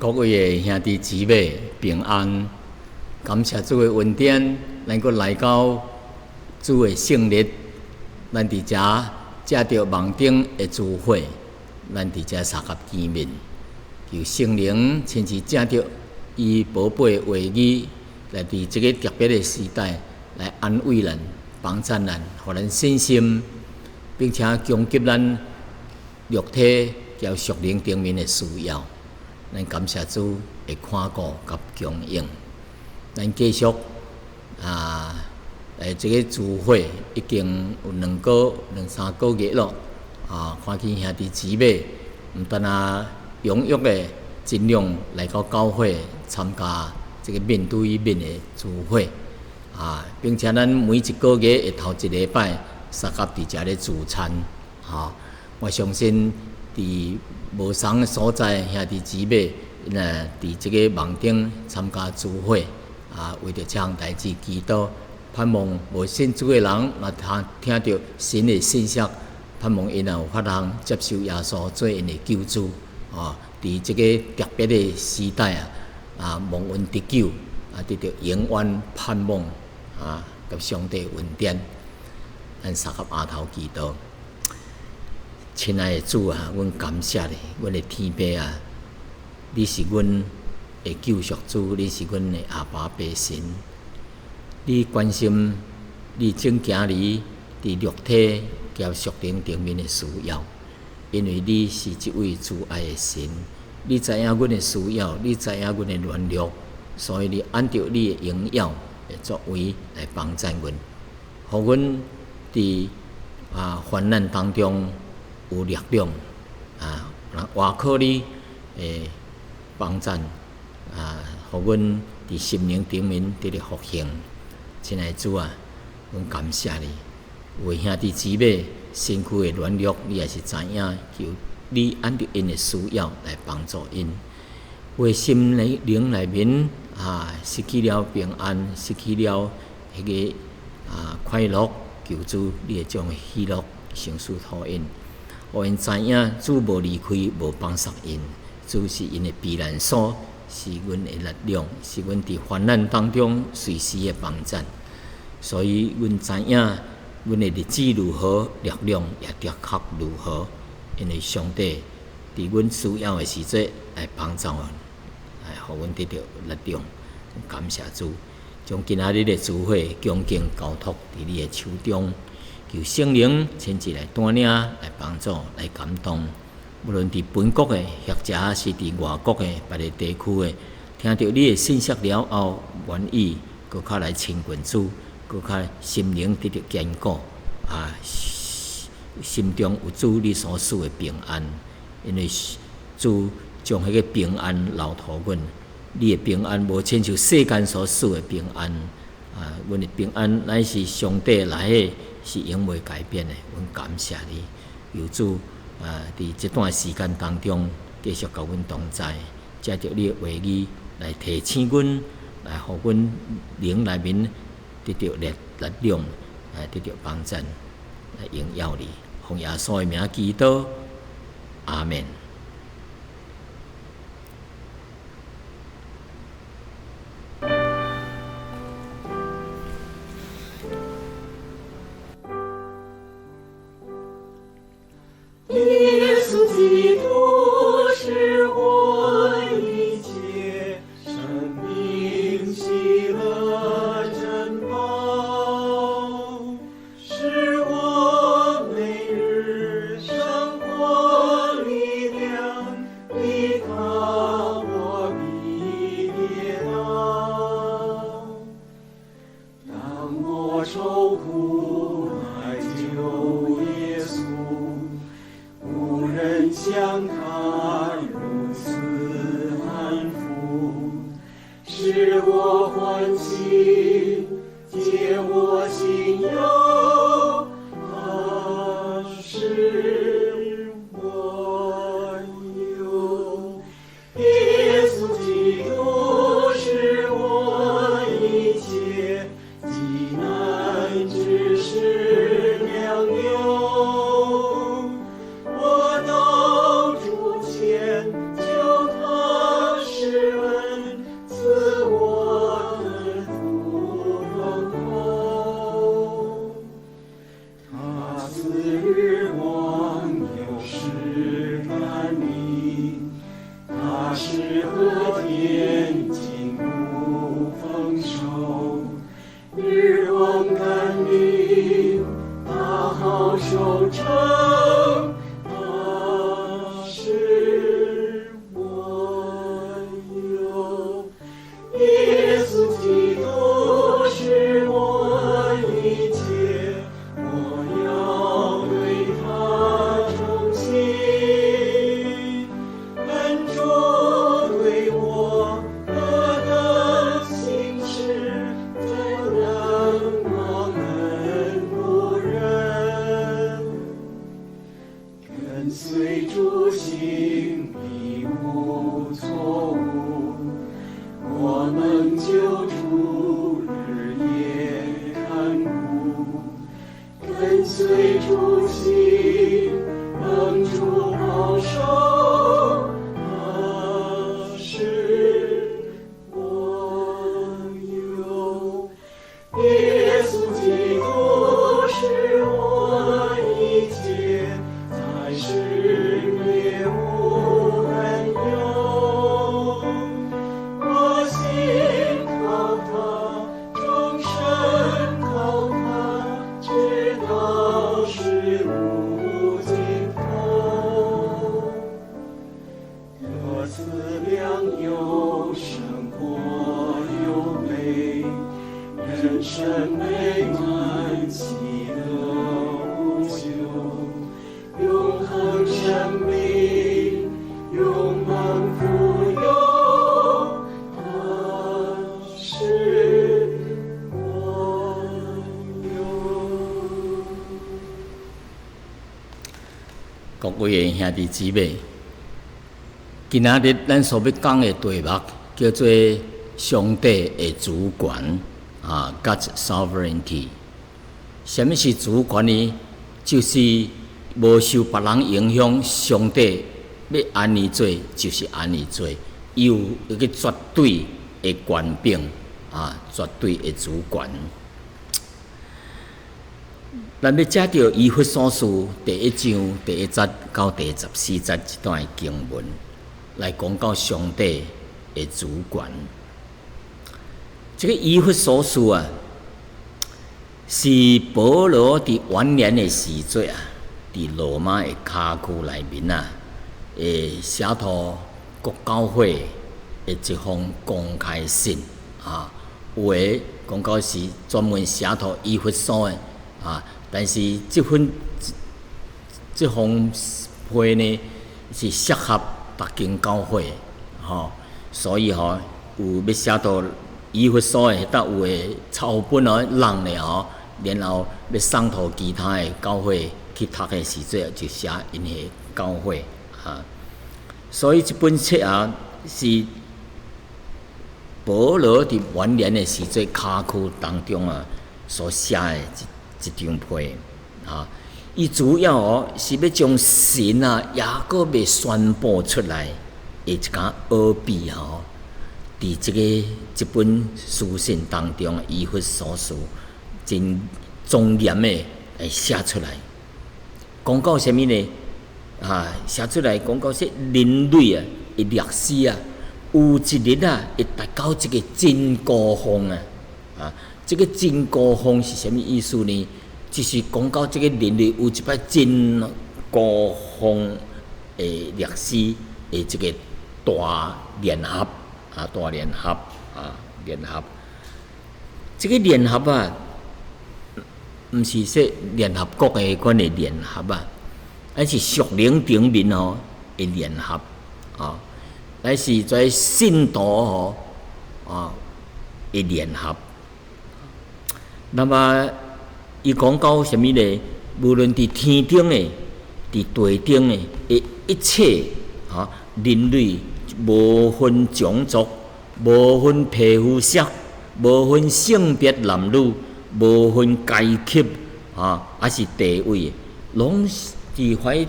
各位的兄弟姊妹平安，感謝主的恩典，咱閣來到主的聖日，咱佇遮藉著網頂的聚會，咱佇遮相佮見面，求聖靈親自藉著伊寶貝的話語，來佇這个特別的時代來安慰咱、幫贊咱，予咱信心，並且供給咱肉體佮屬靈頂面的需要。咱感謝主的看顧佮供應，咱繼續啊，來這个聚會已經有2個兩三個月咯，啊，看見兄弟姊妹毋但啊踴躍的盡量來到教會參加這个面對面的聚會，啊，並且咱每一個月的頭一禮拜，相佮佇遮咧聚餐，哈，我相信佇無仝的所在，兄弟姊妹，若佇這个網頂參加聚會，啊，為著這項代誌祈禱，盼望無信主的人，若聽聽著神的信息，盼望𪜶也有法通接受耶穌做𪜶的救主，啊，佇這个特別的時代啊，啊，蒙恩得救，啊，得著永遠盼望，啊，佮上帝恩典，咱相佮阿頭祈禱。親愛的主啊，阮感謝你，阮的天父啊，你是阮的救贖主，你是阮的阿爸父神。你關心你種囝兒佇肉體佮屬靈頂面的需要，因為你是一位慈愛的神，你知影阮的需要，你知影阮的軟弱，所以你按照你的榮耀的作為來幫贊阮，予阮佇啊患難當中有力量啊，倚靠你的幫贊啊，予阮佇心靈頂面得著復興。親愛的主啊，阮感謝你，有的兄弟姊妹身軀的軟弱，你也是知影，求你按照𪜶的需要來幫助𪜶。有的心靈內面啊，失去了平安，失去了彼个啊快樂，求主你會將喜樂賞賜予𪜶。予𪜶知影主無離開，無放捒𪜶，主是𪜶的避難所，是阮的力量，是阮佇患難當中隨時的幫贊。所以，阮知影阮的日子如何，力量也的確如何，因為上帝佇阮需要的時陣來幫助阮，來予阮得著力量。感謝主，將今仔日的聚會恭敬交託佇你的手中。求聖靈親自來帶領、來幫助、來感動。無論佇本國的，或者是佇外國的別个地區的，聽著你的信息了後，願意閣較來親近主，閣較心靈得著堅固，啊，心中有主你所賜的平安，因為主將彼個平安留予阮，你的平安無親像世間所賜的平安，啊，阮的平安乃是上帝來的，是永袂改變的。阮感謝你，求主啊，佇這段時間當中，繼續佮阮同在，藉著你的話語來提醒阮，來予阮靈內面得著力力量，來得著幫贊，來榮耀你。奉耶穌的名祈禱，阿們。耶穌基督是我一切生命喜樂珍寶，是我每日生活力量，離他我必跌倒。當我愁苦來求耶穌，無人像他如此安撫，使我歡喜，解我心憂，他是我友。耶穌基督是我一切急難之時良友，我到主成，他是萬有。耶穌基督是我一切，我要對他忠心。恩主對我何等信實，怎能忘恩負仁？跟隨主行，必無錯誤。我們救主日夜看顧，跟隨主行，蒙主保守，他是萬有。耶穌基督是我一切，在世也無擔憂。我心靠他，終身靠他，直到世無盡頭。得賜良友，生活優美，人生美滿，喜樂無窮，永恆生命，永蒙福佑，他是萬有。各位的兄弟姊妹，今仔日咱所欲講的題目叫做上帝的主權啊，God's sovereignty。啥物是主權呢？就是無受別人影響，上帝欲按呢做就是按呢做，伊有一個絕對的權柄啊，絕對的主權。咱欲藉著以弗所書第一章第一節到第14節這段經文，來講到上帝的主權。這個以弗所書啊，是保羅佇晚年的時陣啊，佇羅馬的監獄內面啊，會寫予各教會的一封公開信啊。有的講到是專門寫予以弗所的啊，但是這封批呢是適合逐間教會，吼，所以吼有欲寫予以弗所的，搭有的抄本哦，人咧吼，然後欲送予其他的教會去讀的時陣，就寫𪜶的教會啊。所以這本冊啊是保羅佇晚年的時陣，監獄當中啊所寫的一張批啊。伊主要哦是欲將神啊，猶閣未宣布出來的一間奧秘吼，佇這本書信當中，以弗所書真莊嚴的來寫出來，講到啥物呢？啊，寫出來講到說人類啊的歷史啊，有一日啊會達到這個真高峰啊！啊，這個真高峰是啥物意思呢？就是講到這個人類有一擺真高峰的歷史的這個大聯合啊，大聯合啊，聯合。這個聯合啊，毋是說聯合國的款的聯合啊，而是屬靈頂面哦的聯合啊，乃是在信徒吼啊的聯合。那麼，伊講到啥物呢？無論佇天頂的、佇地頂的，的一切啊，人類無分種族、無分皮膚色、無分性別男女、無分階級啊，抑是地位，攏是佇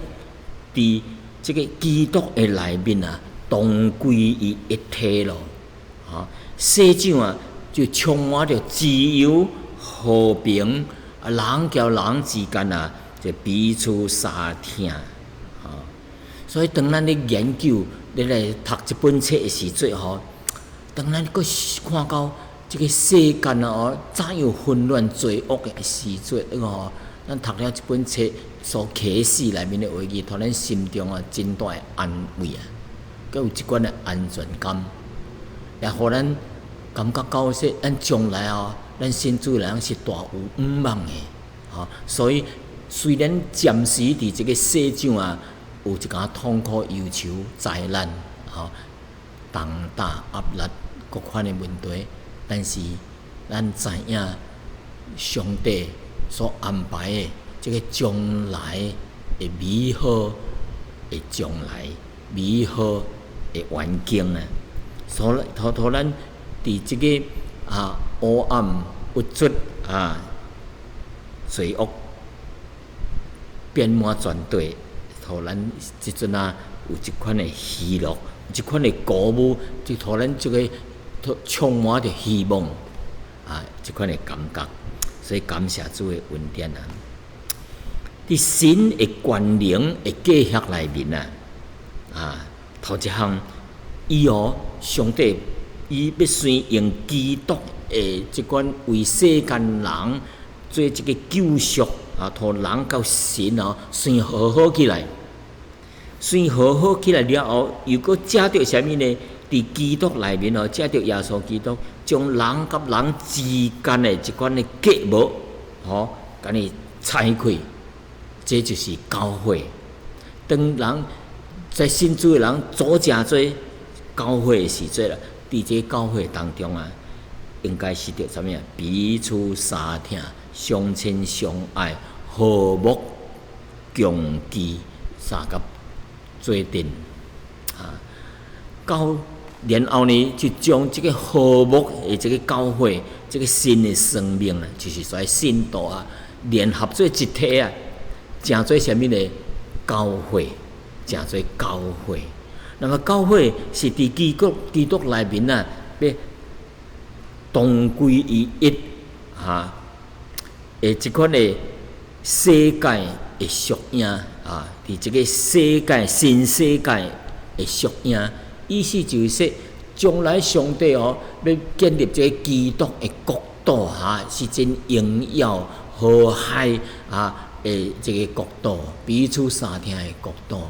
佇這個基督的內面啊，同歸於一體咯。啊，世上啊，就充滿著自由、和平。啊，人佮人之間啊，就彼此相疼，啊，所以當咱咧研究、咧來讀這本冊的時陣吼，當咱閣看到這個世間啊，哦，怎樣混亂罪惡的時陣吼，咱讀了這本冊所啟示內面的話語，予咱心中啊真大的安慰啊，閣有這款的安全感，也予咱感覺到說，咱將來哦，咱信主的人是大有向望的，吼。所以雖然暫時佇這個世上啊，有一寡痛苦、憂愁、災難，吼，重擔、壓力各款的問題，但是咱知影上帝所安排的這個將來的美好的將來，美好的願景啊，所以予咱佇這個啊黑暗、鬱卒啊、罪惡遍滿全地，予咱這陣啊有一款的喜樂，一款的鼓舞，就予咱這個充滿著希望啊，這款的感覺。所以感謝主的恩典啊！佇神的權能的計劃內面啊，啊，頭一項，伊哦，上帝伊欲先用基督的這款為世間人做這個救贖啊，予人佮神哦先和好起來，先和好起來了後，又閣藉著啥物呢？佇基督內面哦，藉著耶穌基督，將人佮人之間的這款的隔膜，吼，共伊拆開，這就是教會。當人在信主的人組成做教會的時陣啦，佇這個教會當中啊，應該是著啥物啊？彼此相疼、相親相愛、和睦共居，相佮做陣啊。到然後呢，就將這個和睦的這個教會，這個新的生命啊，就是說信徒啊，聯合做一體啊，成做啥物呢？教會，成做教會。那麼教會是佇基督內面啊，欲同歸於一，哈，的這款的世界的縮影啊，佇這個世界新世界的縮影。意思就是說，將來上帝哦，欲建立這個基督的國度哈，是真榮耀和諧啊的這個國度，彼此相疼的國度。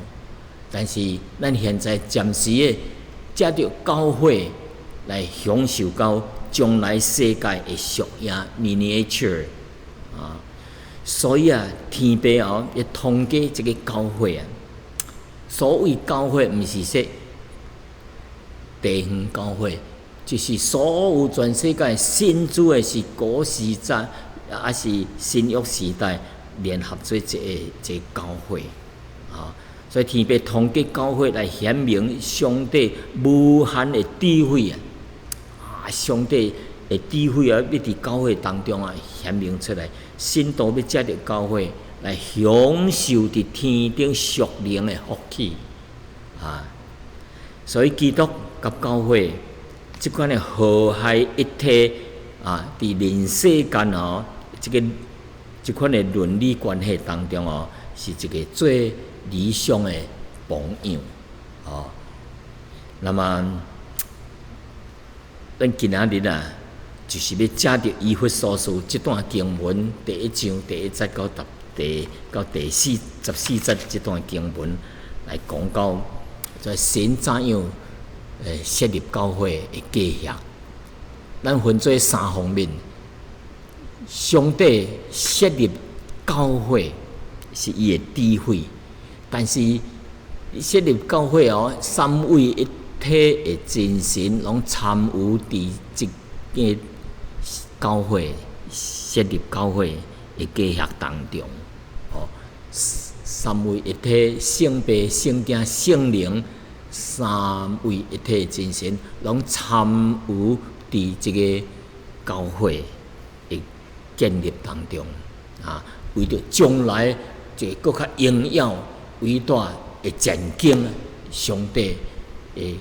但是咱現在暫時的藉著教會來享受到將來世界的縮影 miniature 啊，所以啊，天父哦，會通過這個教會啊，所謂教會，毋是說地方教會，就是所有全世界信主的是古時代，抑是新約時代聯合做一個教會，啊，所以天父通過教會來顯明上帝無限的智慧啊！啊，上帝的智慧啊，欲佇教會當中啊顯明出來，信徒欲藉著教會來享受佇天頂屬靈的福氣啊！所以基督佮教會這款的和諧一體啊，佇人世間哦，這個這款的倫理關係當中哦，是一個最理想的榜樣哦。那麼，咱今仔日啊，就是欲藉著以弗所書這段經文第一章第一節到第14節這段經文來講到，在神怎樣設立教會的計劃。咱分做三方面，上帝設立教會是伊的智慧，但是設立教會哦，三位一體的真神攏參與佇這個教會設立教會的計劃當中，哦，三位一體，聖父、聖子、聖靈，三位一體真神攏參與佇這個教會的建立當中，啊，為著將來一個閣較榮耀、偉大的前景，上帝的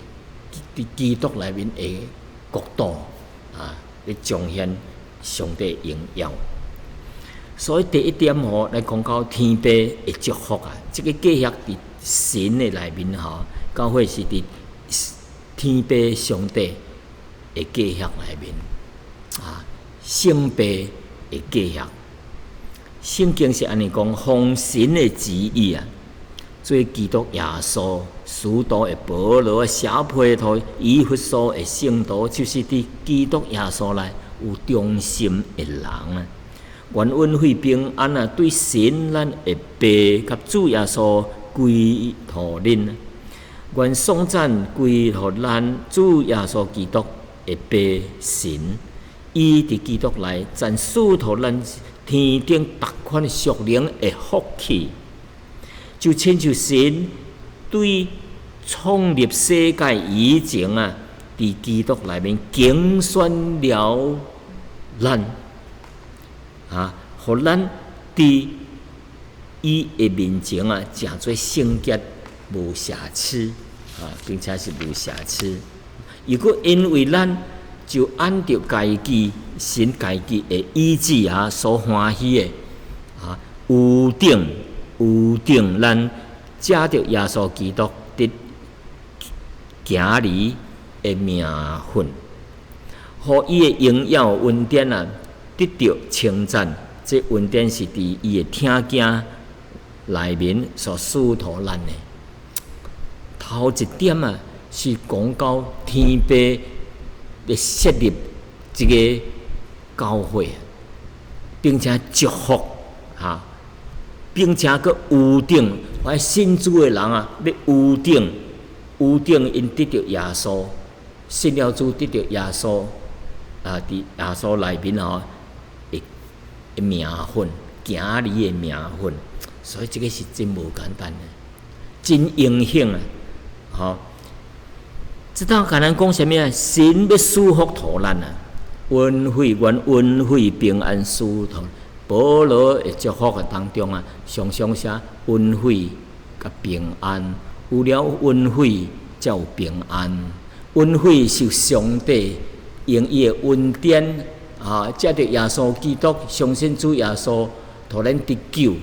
佇基督內面的國度，啊，欲彰顯上帝榮耀。所以第一點吼，來講到天父的祝福啊，這個計劃佇神的內面吼，教會是佇天父上帝的計劃內面，啊，聖父的計劃。聖經是按呢講，奉神的旨意啊，做基督耶穌使徒的保羅寫批予以弗所的聖徒，就是佇基督耶穌內有忠心的人啊。願恩惠平安啊，對神咱的爸佮主耶穌歸予恁。願頌讚歸予咱主耶穌基督的爸神，伊佇基督內曾賜予咱天頂逐款屬靈的福氣，就親像神對創立世界以前啊，佇基督內面揀選了咱，啊，予咱佇伊的面前啊，成做聖潔無瑕疵啊，並且是無瑕疵。如果因為咱就按著家己神家己的意志啊，所歡喜的啊，預定預定咱藉著耶穌基督得囝兒的名分，予伊的榮耀恩典啊，得著稱讚。這恩典是佇伊的疼囝內面所賜予咱的。頭一點啊，是講到天父咧設立這个教會，並且祝福哈，並且閣預定，我信主的人啊，欲預定預定𪜶得著耶穌，信了主得著耶穌啊，佇耶穌內面吼，的名分，囝兒的名分，所以這个是真無簡單的，真榮幸啊！吼，這當共咱講啥物啊？神欲賜福予咱啊，恩惠願恩惠平安賜予。保羅的祝福的當中啊，常常寫恩惠佮平安，有了恩惠才有平安。恩惠是上帝用伊的恩典啊，藉著耶穌基督，相信主耶穌，予咱得救，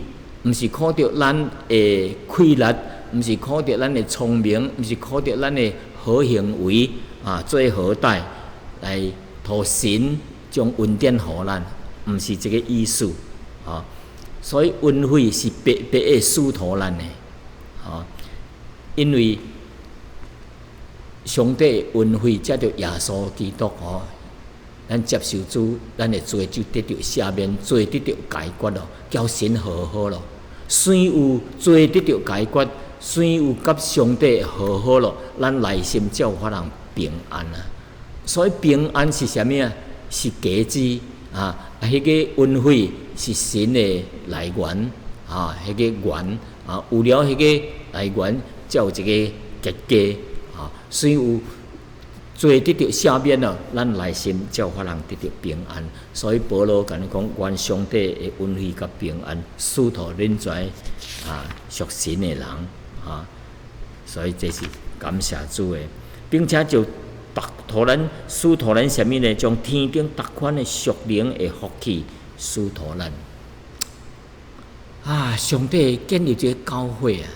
毋是靠著咱的氣力，毋是靠著咱的聰明，毋是靠著咱的好行為啊，做好歹來予神將恩典予咱，毋是這个意思啊。所以恩惠是白白的賜予咱的，啊，因為上帝恩惠藉著耶穌基督吼，咱接受主，咱的罪就得著赦免，罪得著解決咯，交神和好咯。算有罪得著解決，算有佮上帝和好咯，咱內心才有法通平安啊。所以平安是啥物啊？是果子啊！啊，彼个恩惠是神的來源啊，彼个源啊，有了彼个來源，才有一个結果啊。所以有罪得著赦免了，咱內心才有法通得著平安。所以保羅共你講，願上帝的恩惠佮平安，賜予恁遮啊屬神的人啊。所以這是感謝主的，並且就賜予咱賜予咱啥物呢？將天頂逐款的屬靈的福氣賜予咱。啊！上帝建立這个教會啊，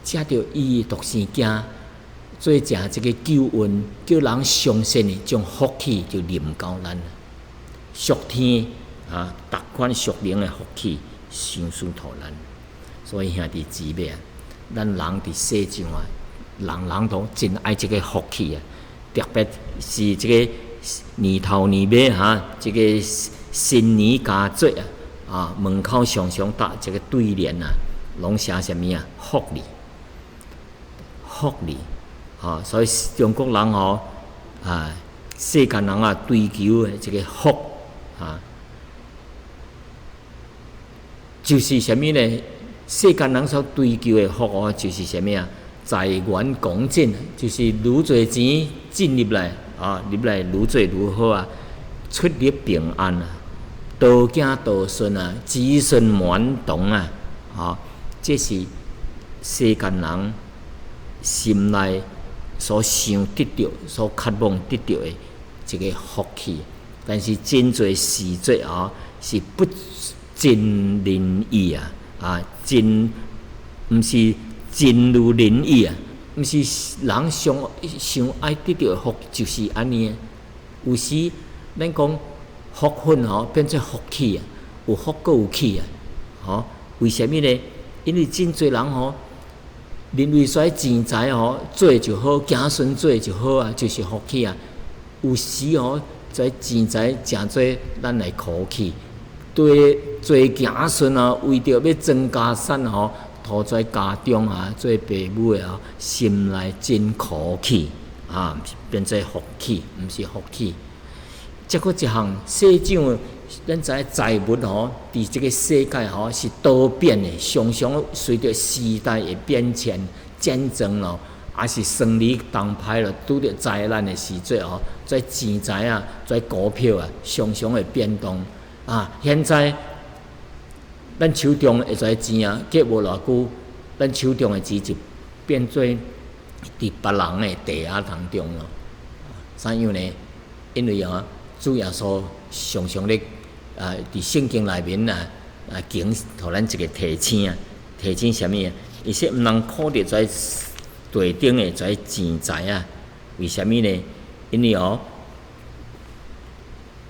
藉著伊的獨生囝做成這个救恩，叫人相信的，將福氣就臨到咱。屬天啊，逐款屬靈的福氣，賞賜予咱。所以兄弟姊妹啊，咱人佇世上啊，人人都真愛這个福氣啊。特別是這个年頭年尾哈，這个新年佳節啊，啊門口常常貼這个對聯啊，攏寫啥物啊？福利，福利，啊！所以中國人吼啊，世間人啊追求的這个福啊，就是啥物呢？世間人所追求的福哦，就是啥物啊？財源廣進，就是愈濟錢進入來啊，入來愈濟愈好啊，出入平安啊，多子多孫啊，子孫滿堂啊，啊，這是世間人心內所想得著、所渴望得著的一个福氣。但是真濟時節啊，是不盡人意啊，啊，真毋是盡如人意啊，毋是人想想愛得著的福就是按呢。有時咱講福分吼變做福氣啊，有福閣有氣啊！吼，為啥物呢？因為真濟人吼，認為說錢財吼做就好，子孫做就好啊，就是福氣啊。有時吼，這錢財誠做咱來苦氣，對做子孫啊，為著欲爭家產吼，塗在家中啊，做爸母的啊，心內真苦氣啊，變做福氣，毋是福氣。這閣一項世上，咱知影財物吼，佇這个世界吼是多變的，常常隨著時代的變遷、戰爭咯，抑是生理動歹咯，拄著災難的時陣吼，這錢財啊，這股票啊，常常會變動啊。現在咱手中的這錢啊，過無偌久，咱手中的錢就變做佇別人的袋仔當中咯。怎樣呢？因為啊，主耶穌常常咧啊，佇聖經內面啊啊，警予咱一个提醒啊，提醒啥物啊？伊說毋通苦著這地頂的這錢財啊，為啥物呢？因為哦，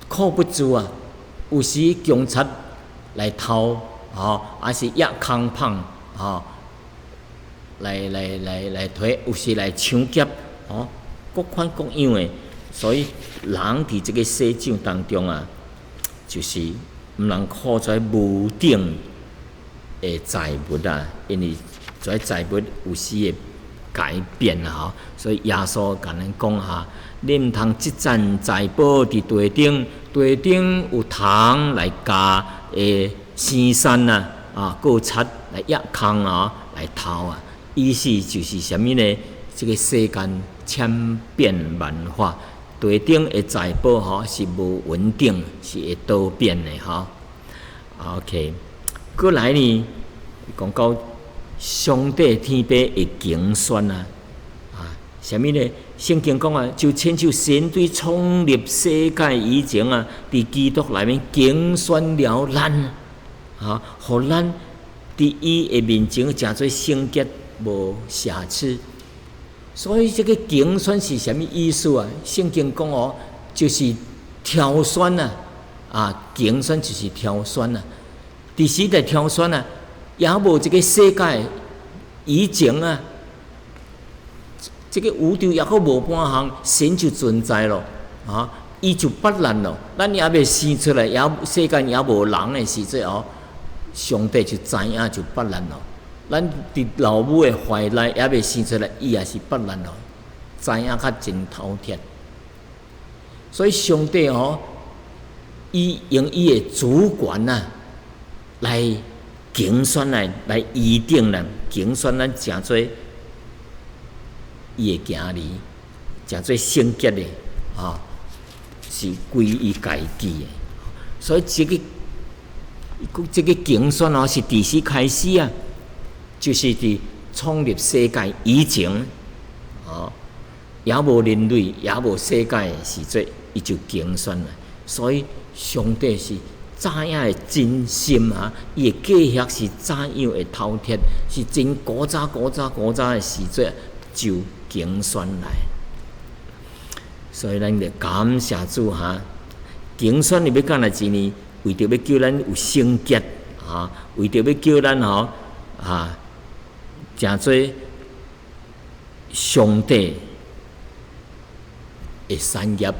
靠不住啊，有時強賊來偷，吼，抑是掖空麭，吼，來來來來提，有時來搶劫，吼，各款各樣的。所以人佇這个世上當中啊，就是毋通靠在無頂的財物啊，因為這財物有時會改變啊，吼。所以耶穌共咱講哈，你毋通積攢財寶佇地頂，地頂有蟲來咬，會生鱔啊，啊，閣有賊來掖空啊，來偷啊。意思就是啥物呢？這个世間千變萬化。地頂的財寶吼是無穩定，是會多變的吼。OK，過來呢，講到上帝天父會揀選啊，啊，啥物呢？聖經講啊，就親像神對創立世界以前啊，佇基督內面揀選了咱，啊，予咱佇伊的面前成做聖潔無瑕疵。所以這个揀選是啥物意思啊？聖經講哦，就是挑選啊，啊，揀選就是挑選啊。佇時代挑選啊，猶無這个世界以前啊，這个宇宙猶閣無半項，神就存在咯，啊，伊就捌咱咯，咱猶未生出來，猶世間猶無人的時陣哦，上帝就知影就捌咱咯。咱佇老母的懷內猶未生出來，伊也是捌咱咯，知影較真透徹。所以上帝哦，伊用伊的主權啊，來揀選來來預定咱，揀選咱成做伊的囝兒，成做聖潔的，啊，是歸伊家己的。所以這个這个揀選哦，是佇時開始啊。就是佇創立世界以前，哦，猶無人類，猶無世界的時陣，伊就揀選了。所以上帝是怎樣的真心啊？伊的計劃是怎樣的透徹？是真古早、古早、古早的時陣就揀選來。所以咱就感謝主哈！揀選你欲幹來錢呢？為著欲叫咱有聖潔啊，為著欲叫咱吼啊，成做上帝的產業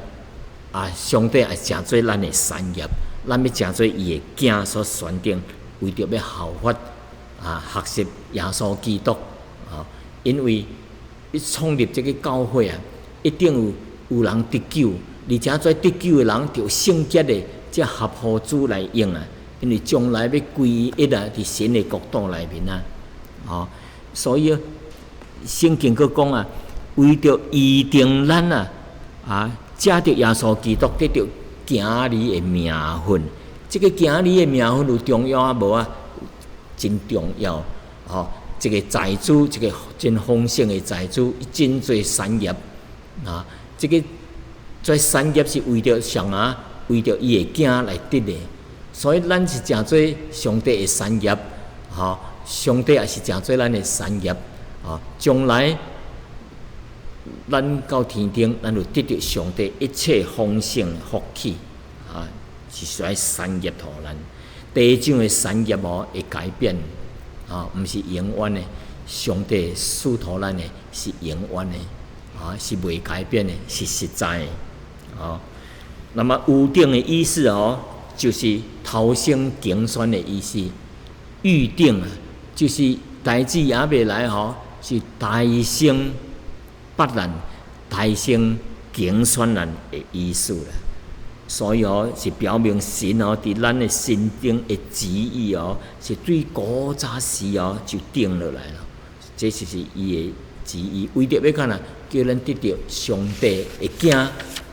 啊！上帝也成做咱的產業，咱欲成做伊的囝所選定，為著欲效法啊，學習耶穌基督啊！因為伊創立這个教會啊，一定有有人得救，而且這得救的人著聖潔的，才合乎主來用啊！因為將來欲歸一啊，佇神的國度內面啊，哦，所以聖經閣講啊，為著預定咱啊，啊，藉著耶穌基督得著囝兒的名分。這个囝兒的名分有重要啊無啊？真重要，吼！一个財主，一个真豐盛的財主，真濟產業啊！這个這產業是為著誰啊？為著伊的囝來得的。所以咱是成做上帝的產業，吼！上帝也是成做咱的產業，啊！將來咱到天頂，咱就得著上帝一切豐盛福氣，啊，是屬於產業予咱。地上的產業哦會改變，啊，毋是永遠的。上帝賜予咱的是永遠的，啊，是袂改變的，是實在的，啊。那麼預定的意思哦，就是頭先揀選的意思。預定啊，就是代誌猶未來吼，是大先捌咱、大先揀選咱的意思啦。所以哦，是表明神哦，佇咱的心中的旨意哦，是對古早時哦就定落來了。這就是伊的旨意，為著欲按怎，叫咱得著上帝的囝，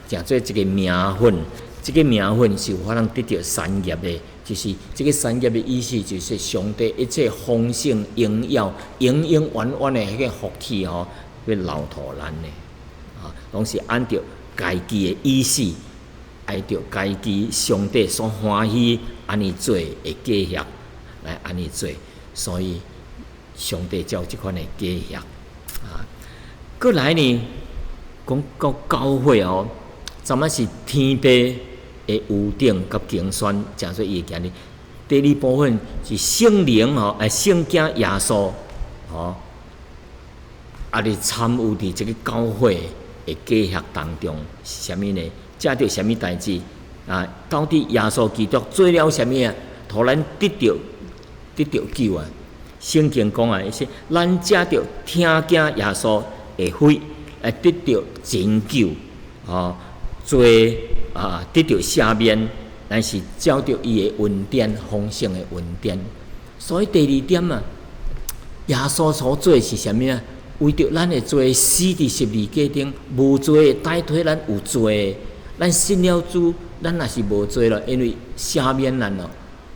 成做一個名分。這個名分是有法通得著產業的，就是這個產業的意思，就是上帝一切豐盛榮耀、永永遠遠的彼個福氣吼，欲留予咱的，啊，攏是按著家己的意思，按著家己上帝所歡喜按呢做的計劃來按呢做，所以上帝才有這款的計劃啊。閣來呢，講到教會哦，怎麼是天父的預定佮揀選，成做伊的囝兒。第二部分是聖靈吼，聖子耶穌吼，啊，佇參與佇這個教會的計劃當中是啥物呢？藉著啥物代誌啊？到底耶穌基督做了啥物啊？予咱得著救啊！聖經講啊，是咱藉著聽見耶穌的話來得著拯救，吼，罪啊得著赦免，咱是照著伊的恩典，豐盛的恩典。所以第二點啊，耶穌所做的是啥物啊？為著咱的罪死佇十字架頂，無罪代替咱有罪。咱信了主，咱也是無罪了，因為赦免咱咯，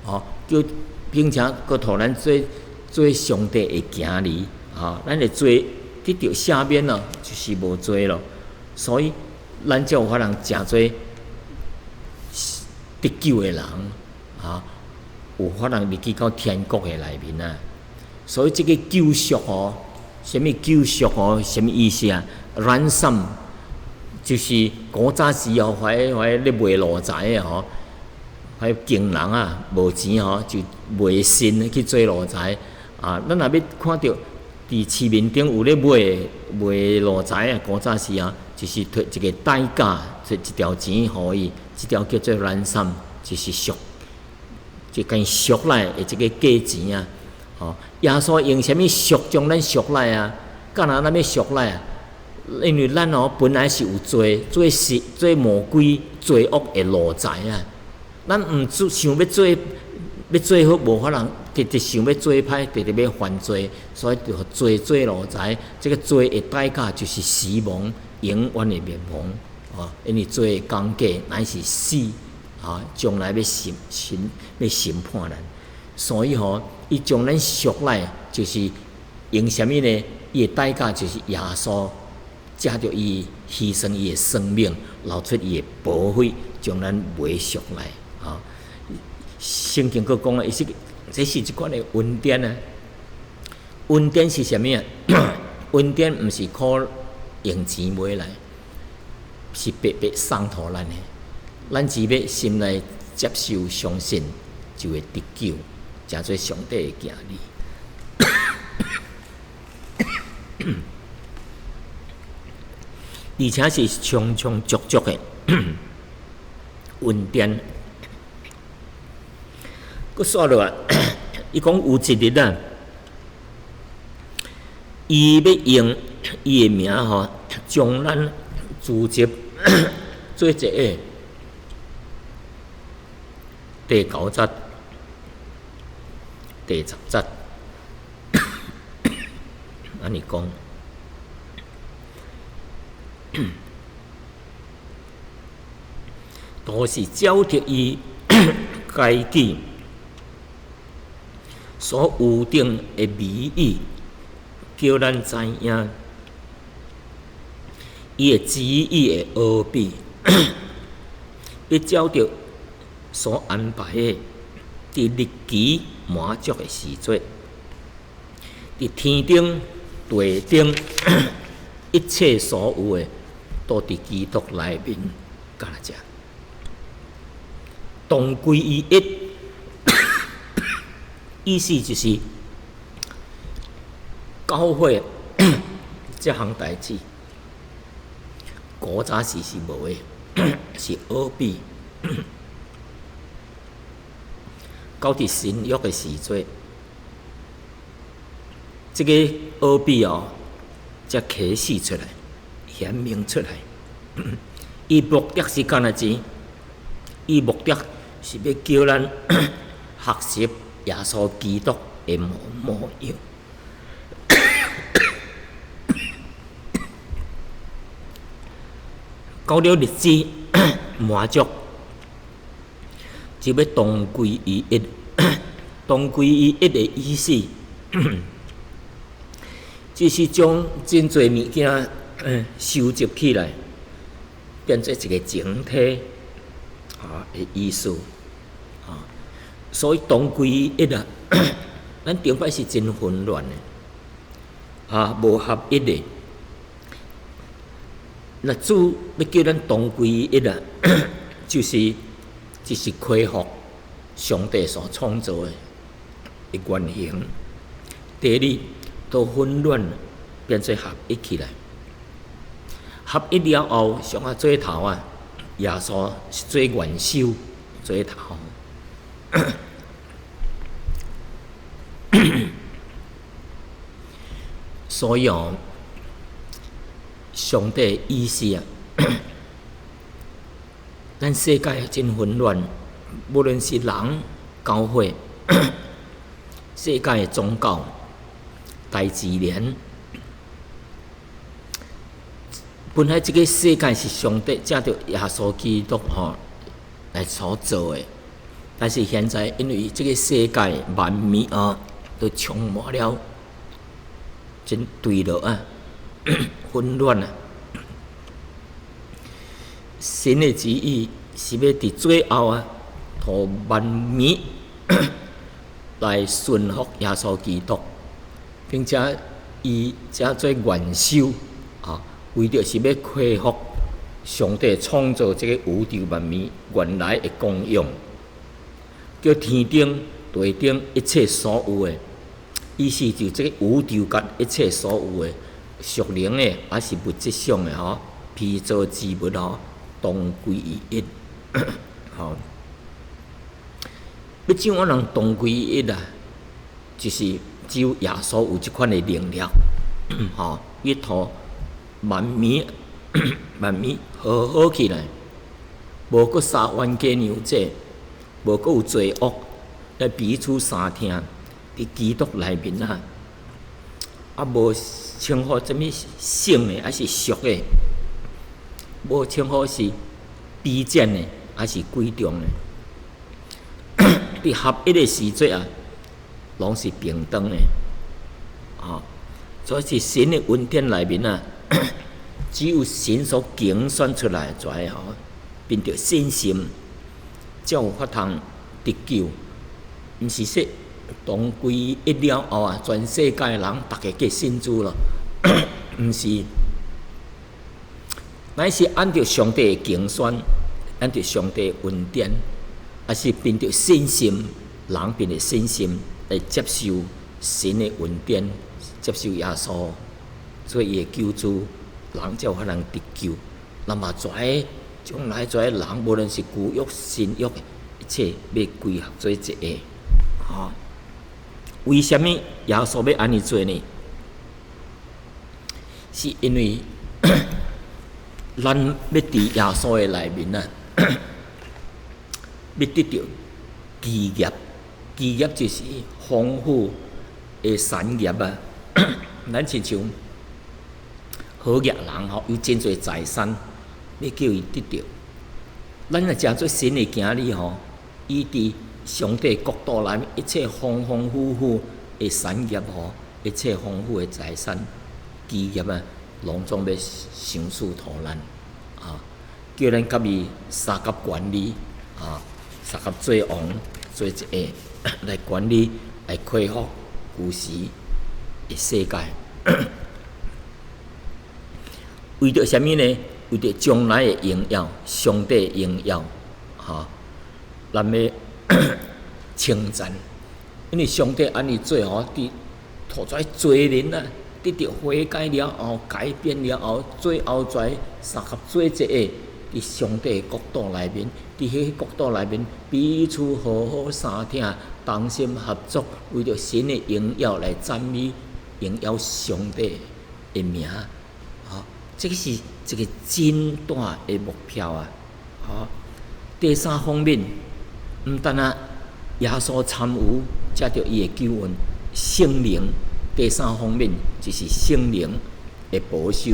吼，叫並且閣予咱做做上帝的囝兒，吼，咱的罪得著赦免咯，就是無罪咯。所以咱才有法通成做得救的人，啊，有法通入去到天國的內面啊。所以這個救贖哦，啥物救贖哦，啥物意思啊？ransom 就是古早時哦，彼彼咧賣奴才的吼，彼窮人啊，無錢吼，就賣身去做奴才啊。咱若欲看著佇市面頂有咧賣賣奴才啊，古早時啊，就是提一個代價，提一條錢予伊，這條叫做 ransom，就是贖，就共贖來的這個價錢啊。吼，耶穌用啥物贖將咱贖來啊？敢若咱欲贖來啊？因為咱哦本來是有罪，做是做魔鬼罪惡的奴才啊！咱毋做想欲做欲做好，無法通，直直想欲做歹，直直欲犯罪，所以就罪做奴才。這個罪的代價就是死亡，永遠的滅亡。哦，因為罪的工價乃是死，啊，將來欲審審欲審判咱。所以吼，伊將咱贖來，就是用啥物呢？伊的代價就是耶穌。藉著伊犧牲伊的生命，流出伊的寶血，將咱買贖來。啊，聖經閣講啊，伊是這是一款的恩典啊。恩典是啥物啊？恩典毋是靠用錢買來，是白白送予咱的。咱只欲心內接受、相信，就會得救，成做上帝的囝兒。而且是充充足足的恩典。閣煞落來，伊講有一日啊，伊欲用伊的名吼，將咱聚集做一個第九節、第十節，按呢講。都是照著伊家己所預定的美意，叫咱知影伊的旨意的奧秘，欲照著所安排的，佇日期滿足的時節，佇天頂、地頂一切所有的，都佇基督內面，敢若這同歸於一。意思就是教會這項代誌，古早時是無的，是奧秘。到佇新約的時陣，這個奧秘哦，才啟示出來，顯明出來。伊目的是幹啥子？伊目的是欲叫咱學習耶穌基督的模樣。到了日子滿足，就欲同歸於一。同歸於一的意思，就是將真濟物件收集起來，變做一個整體啊的意思啊。所以同歸於一啊，咱頂擺是真混亂的啊，無合一的。若主欲叫咱同歸於一啊，就是恢復上帝所創造的原型。第二，都混亂變做合一起來。合一了後，上啊做頭啊，耶穌是做元首，做頭。所以哦，上帝意思啊，咱世界真混亂，無論是人、教會、世界的宗教、大自然，本來這個世界是上帝藉著耶穌基督吼來所做的，但是現在因為這個世界萬物啊都充滿了真墜落啊，混亂啊！神的旨意是欲佇最後啊，予萬物來順服耶穌基督，並且伊才做元首啊，為著是欲恢復上帝創造這個宇宙萬物原來的功用，叫天頂、地頂一切所有的，意思就這個宇宙間一切所有的屬靈的，抑是物質上的吼，被造之物吼，同歸於一。吼，欲怎樣人同歸於一啊？就是只有耶穌有這款的能力，吼，欲予萬物萬物和好起來，無閣殺冤家娘子，無閣有罪惡，來彼此相疼，佇基督內面啊，啊無稱呼啥物聖的，抑是俗的，無稱呼是卑賤的，抑是貴重的。佇合一的時陣啊，攏是平等的，吼。所以佇神的恩典內面啊，只有神所揀選出來的吼，憑著信心，才有法通得救。毋是說同歸一了後啊，全世界人逐家皆信主咯，毋是，乃是按著上帝的揀選，按著上帝的恩典，抑是憑著信心，人憑著信心來接受神的恩典，接受耶穌做伊的救主，人才有法通得救。那麼跩將來跩人，無論是舊約、新約，一切欲歸合做一個。吼，為啥物耶穌欲按呢做呢？是因為咱欲佇耶穌的內面啊，欲得著基業，基業就是豐富的產業啊。咱親像好額人吼，有真濟財產，欲叫伊得著。咱若成做神的囝兒吼，伊佇上帝國度內面一切豐豐富富的產業吼，一切豐富的財產基業啊，攏總欲賞賜予咱啊，叫咱佮伊相佮管理啊，相佮做王做一個來管理來恢復舊時的世界。為著啥物呢？為著將來的榮耀，上帝的榮耀，哈，咱欲稱讚，因為上帝按呢做吼，佇塗跩罪人啊，得著悔改了後，改變了後，最後跩相佮做一个佇上帝的國度內面，佇彼個國度內面，彼此和好相疼，同心合作，為著神的榮耀來讚美榮耀上帝的名。吼，這个是一個真大的目標啊！吼，第三方面，毋單若耶穌參與，藉著伊的救恩，聖靈。第三方面就是聖靈的保守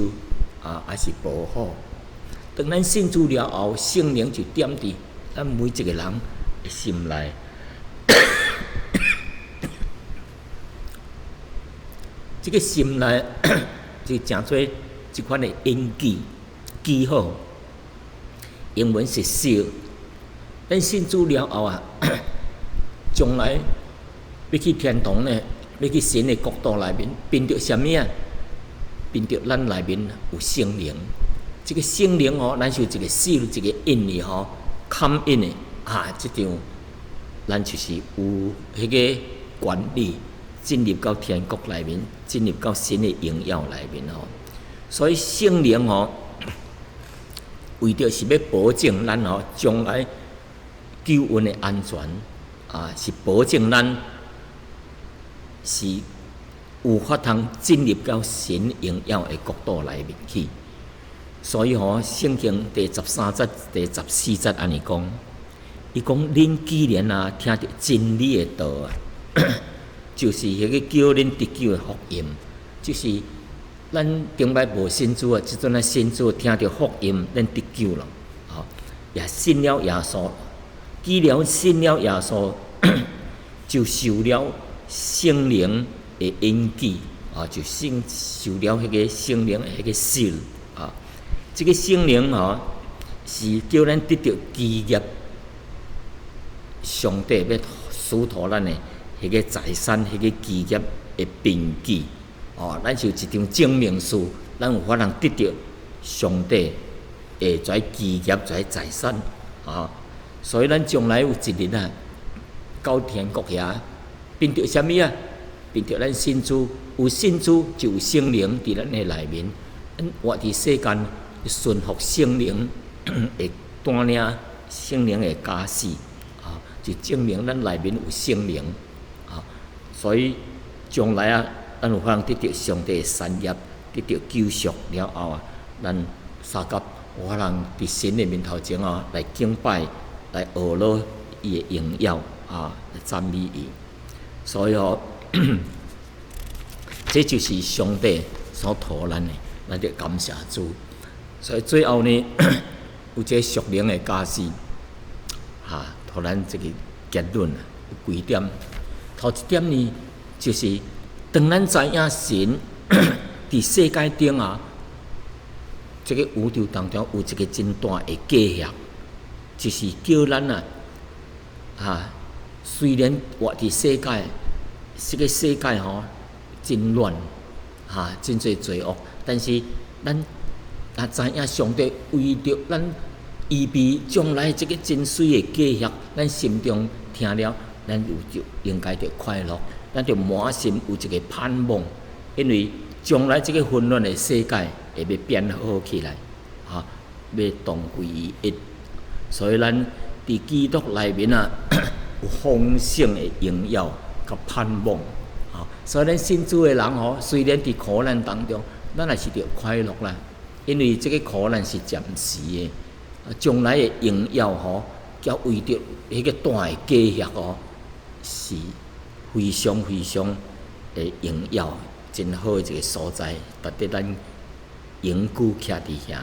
啊，抑是保護。當咱信主了後，聖靈就踮佇咱每一個人的心內。這個心內就成做這款的印記記號，英文是 seal。咱信主了後啊，將來欲去天堂呢，欲去神的國度內面，憑著啥物啊？憑著咱內面有聖靈。這個聖靈吼，咱是有一個 seal，一個印的吼，冚印的啊，這張咱就是有彼個權利進入到天國內面，進入到神的榮耀內面吼。所以聖靈吼，為著是欲保證咱吼將來救恩的安全啊，是保證咱是有法通進入到神榮耀的國度內面去。所以吼，聖經第13節、第14節按呢講，伊講恁既然啊聽著真理的道啊，就是彼个叫恁得救的福音，就是咱頂擺無信主啊，這陣咱信主聽著福音，咱得救了，吼，也信了耶穌。既然信了耶穌，就受了聖靈的印記，啊，就信受了彼個聖靈的彼個 seal 啊。這個聖靈吼是叫咱得著基業，上帝欲賜予咱的彼個財產、彼個基業的憑據。哦，咱是有一張證明書，咱有法通得著上帝的這基業、這財產啊。所以咱將來有一日啊，到天國遐，憑著啥物啊？憑著咱信主，有信主就有聖靈佇咱的內面。咱活佇世間，順服聖靈的帶領，聖靈的教示啊，就證明咱內面有聖靈啊。所以將來啊，咱有法通得著上帝的產業，得著救贖了後啊，咱相佮有法通佇神的面頭前啊來敬拜，來學落伊的榮耀啊，來讚美伊。所以吼，這就是上帝所託咱的，咱著感謝主。所以最後呢，有這個屬靈的教示，哈，予咱這個結論啊，有幾點。頭一點呢，就是當咱知影神佇世界頂啊，這個宇宙當中有一個真大的計劃，就是叫咱啊，哈，雖然活佇世界，這個世界吼真亂，哈，真濟罪惡，但是咱啊知影上帝為著咱預備將來這個真媠的計劃，咱心中聽了，咱有就應該著快樂，咱著滿心有一個盼望，因為將來這個混亂的世界會欲變好起來，哈，欲同歸於一。所以咱佇基督內面啊，有豐盛的榮耀佮盼望，啊，所以咱信主的人吼，雖然佇苦難當中，咱也是著快樂啦，因為這個苦難是暫時的，將來的榮耀吼，佮為著彼個大的計劃吼，是非常非常的榮耀，真好的一個所在，值得咱永久徛佇遐。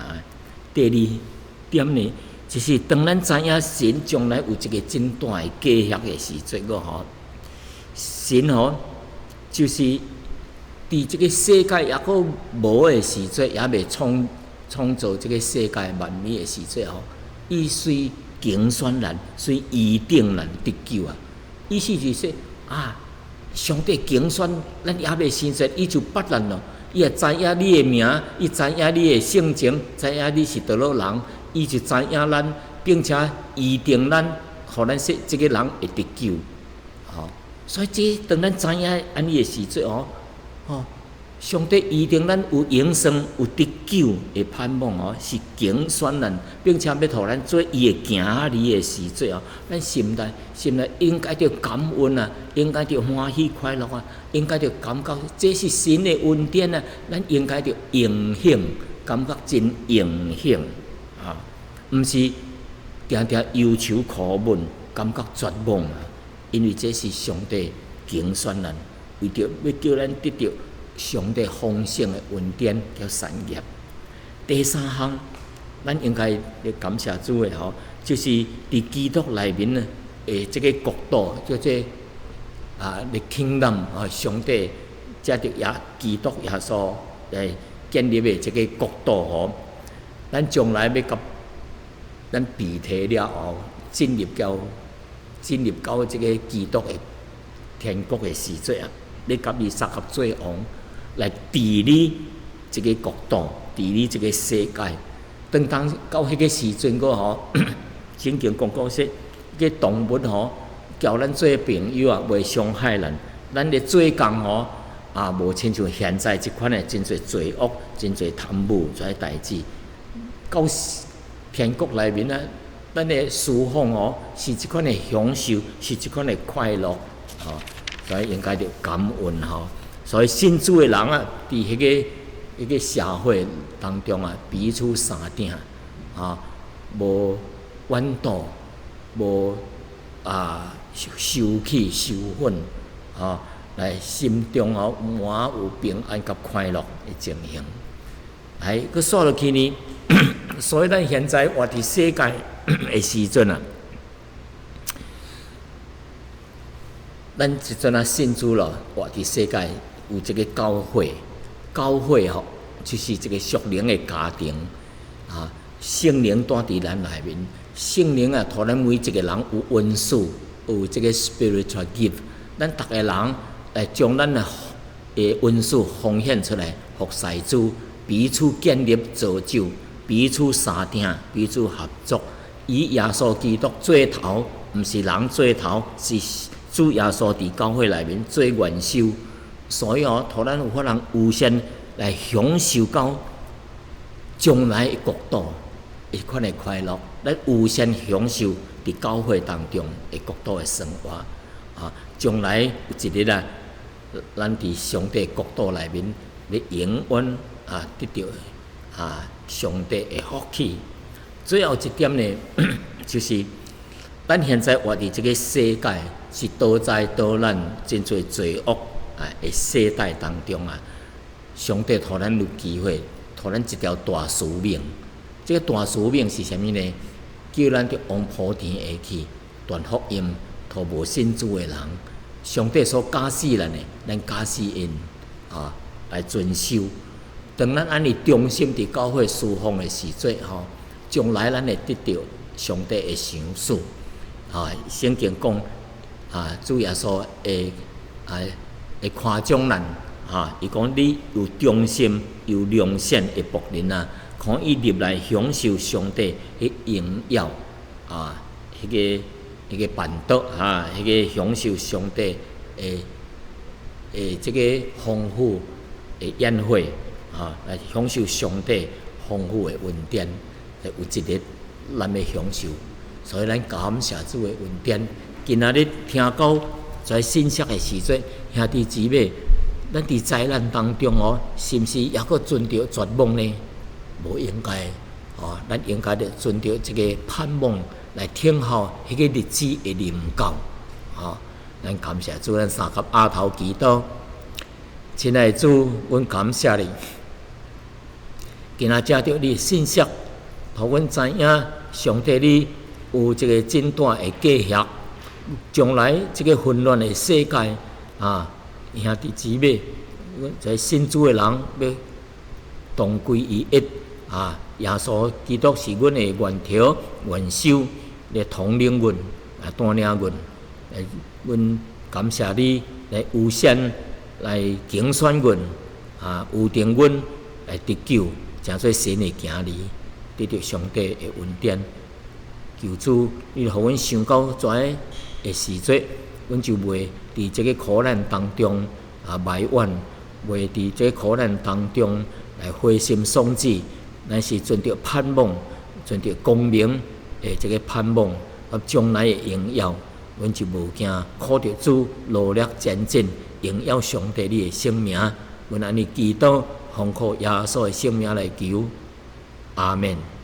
第二點呢，就是當咱知影神將來有一個真大的計劃的時陣，個吼，神吼就是佇這個世界猶閣無的時陣，猶未創造這個世界萬物的時陣吼，伊雖揀選咱，雖預定咱得救啊。意思就是說啊，上帝揀選咱猶未生出，伊就捌咱咯。伊也知影你的名，伊知影你的性情，知影你是佗落人，伊就知影咱，並且預定咱，予咱說這個人會得救。吼，所以這當咱知影按呢的時陣哦，吼，上帝預定咱有永生、有得救的盼望哦，是揀選咱，並且欲予咱做伊的囝兒的時陣哦，咱心內應該著感恩啊，應該著歡喜快樂啊，應該著感覺這是神的恩典啊，咱應該著榮幸，感覺真榮幸啊，毋是定定憂愁苦悶，感覺絕望啊，因為這是上帝揀選咱，為著欲叫咱得著上帝豐盛的恩典佮產業。第三項，咱應該來感謝主的吼，就是佇基督內面呢，的這个國度叫做啊，the kingdom 啊，上帝藉著耶基督耶穌來建立的這个國度吼，咱將來欲佮咱被提了後，進入到這个基督的天國的時陣啊，欲佮伊相佮做王，來治理這个國度，治理這个世界。當當到彼个時陣閣吼，聖經講講說，這个動物吼，交咱做朋友啊，袂傷害咱。咱咧做工吼，啊，無親像現在這款的真濟罪惡、真濟貪污這代誌。到天國內面啊，咱的侍奉吼，是這款的享受，是這款的快樂，吼，所以應該著感恩吼。所以信主的人啊，佇彼个社會當中啊，彼此相疼，啊，無怨妒，無啊受氣受憤，啊，來心中吼滿有平安佮快樂的情形。來，閣煞落去呢，所以咱現在活佇世界的時陣啊，咱這陣啊信主咯，活佇世界有這个教會，教會吼就是一个屬靈的家庭啊，聖靈住佇咱內面，聖靈啊，予咱每一个人有恩賜，有這个 spiritual gift，咱逐个人來將咱的恩賜奉獻出來，服侍主，彼此建立造就，彼此相疼，彼此合作，以耶穌基督做頭，毋是人做頭，是主耶穌佇教會內面做元首，所以哦，予咱有法通優先來享受到將來的國度彼款的快樂，咱優先享受佇教會當中的國度的生活啊！將來有一日啊，咱佇上帝國度內面，欲永遠啊得著啊上帝的福氣。最後一點呢，就是咱現在活佇這个世界是多災多難、真濟罪惡啊的世代當中啊，上帝予咱有機會，予咱一條大使命。這个大使命是啥物呢？叫咱著往普天下去傳福音，予無信主的人。上帝所教示咱的，咱教示𪜶啊來遵守。當咱按呢忠心佇教會侍奉的時陣吼，將來咱會得著上帝的賞賜。啊，聖經講啊，主耶穌會啊會誇獎咱啊，伊講你有忠心、有良善的僕人啊，可以入來享受上帝彼榮耀啊，彼个辦桌啊，彼个享受上帝的這个豐富的宴會啊，來享受上帝豐富的恩典，有一日咱欲享受，所以咱感謝主的恩典。今仔日聽到這信息的時陣，兄弟姊妹，咱佇災難當中哦，是毋是猶閣存著絕望呢？無應該，哦，咱應該著存著這个盼望來等候彼个日子的臨到，哦，咱感謝主，咱三佮阿頭祈禱，親愛的主，阮感謝你，今仔藉著你的信息，予阮知影上帝你有一个真大的計劃，將來這个混亂的世界啊，兄弟姊妹，阮這信主的人欲同歸於一啊！耶穌基督是阮的源頭、元首，來統領阮、來帶領阮。阮感謝你來優先來揀選阮啊，預定阮來得救，成做神的囝兒，得著上帝的恩典。求主，你予阮想到遮的時陣，阮就袂佇這个苦難當中啊埋怨，袂佇這个苦難當中來灰心喪志，乃是存著盼望，存著光明的這个盼望，啊，將來的榮耀，阮就無驚，靠著主努力前進，榮耀上帝你的聖名。阮按呢祈禱，奉靠耶穌的聖名來求，阿門。